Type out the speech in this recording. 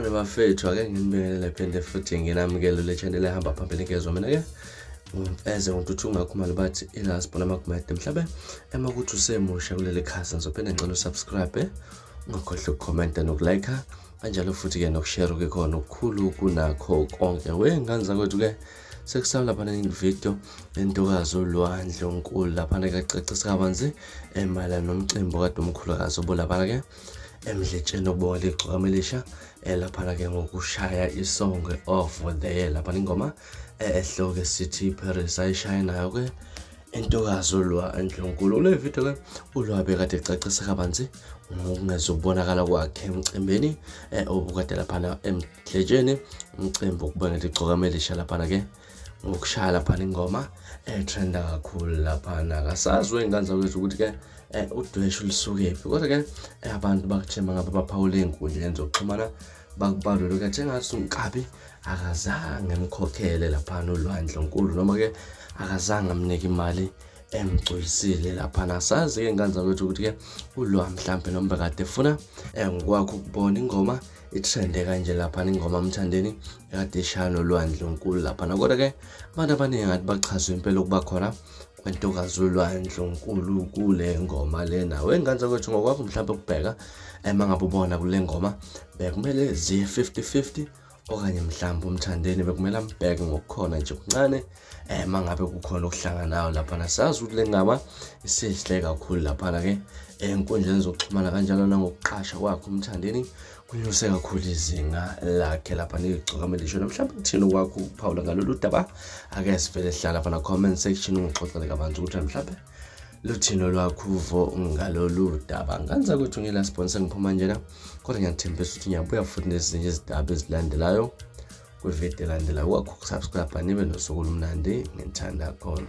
Sanibonani bafethu, ake nginibingelele phinde futhi nginamukele le channel ehamba phambili ngezwa mina-ke ngimfeze ngoNtuthu Khumalo bathi ilasibona amagumede mhlabe ema ukuthi usemusha kuleli khasi ngizophinde ngicela usubscribe ungakhohlwa ukukhomenta nokulike kanjalo futhi-ke nokushare ke khona okukhulu kunakho konke. Wey'ngane zakwethu-ke sekusala laphana video entokazi uLwandle onkulu laphana kacacisa kabanzi emayelana nomcimbi okade omkhulukazi obulaphana-ke emdletsheni okubonga ligcokama elisha laphana-ke ngokushaya isong of the year laphana ingoma ehloke sithi Paris ayishaya nayo-ke intokazi uLwandle onkulu. Kule video-ke uLwabe kade ecacisa kabanzi ngokungezukubonakala kwakhe emcimbini obukade laphana emdletsheni, umcimbi wokubongela igcokama elisha laphana-ke ngokushaya laphana ingoma etrenda kakhulu laphana. Akasazi wey'ngane zakwethu ukuthi-ke udweshu lusukephi, kodwa-ke abantu bakuthema ngabe baphawule ey'nkundleni zokuxhumana bakubalule ukuthi engathi unkabi akazange emkhokhele laphana uLwandle onkulu, noma-ke akazange amnike imali emgculisile laphana. Asazi-ke ngane zakwethu ukuthi-ke ulwa mhlampe noma bekade efuna ngokwakho ukubona ingoma itrende kanje laphana, ingoma Mthandeni ekade ishaya noLwandle onkulu laphana. Kodwa-ke abantu abaningi ngathi bachazwe impela ukuba khona kwentokazi uLwandle onkulu kule ngoma lena. Wey'ngane zakwethu, ngokwakho mhlawumbe ukubheka uma ngabe ubona kule ngoma bekumele ziye 50-50 okanye mhlawumbe uMthandeni bekumele ambheke ngokukhona nje kuncane uma ngabe kukhona okuhlanganayo laphana. Sazi ukuthi le ngama isihle kakhulu laphana-ke ey'nkundleni zokuxhumana, kanjalo nangokuqasha kwakhe uMthandeni kunyuse kakhulu izinga lakhe lapha nigcokama elisho. Mhlawumbe kuthini okwakho ukuphawula ngalolu daba? Ake sivele sihlala lapha na-comment section ungixoxele kabanzi ukuthi mhlawumbe luthini olwakho uvo ngalolu daba. Ngane zakwethu, ngila sponsor ngiphuma njena, kodwa ngiyathembisa ukuthi ngiyabuya futhi nezinye izindaba ezilandelayo kwividiyo elandelayo. Kwakho ukusubscribe, nibe nosuku olumnandi, ngithanda khona.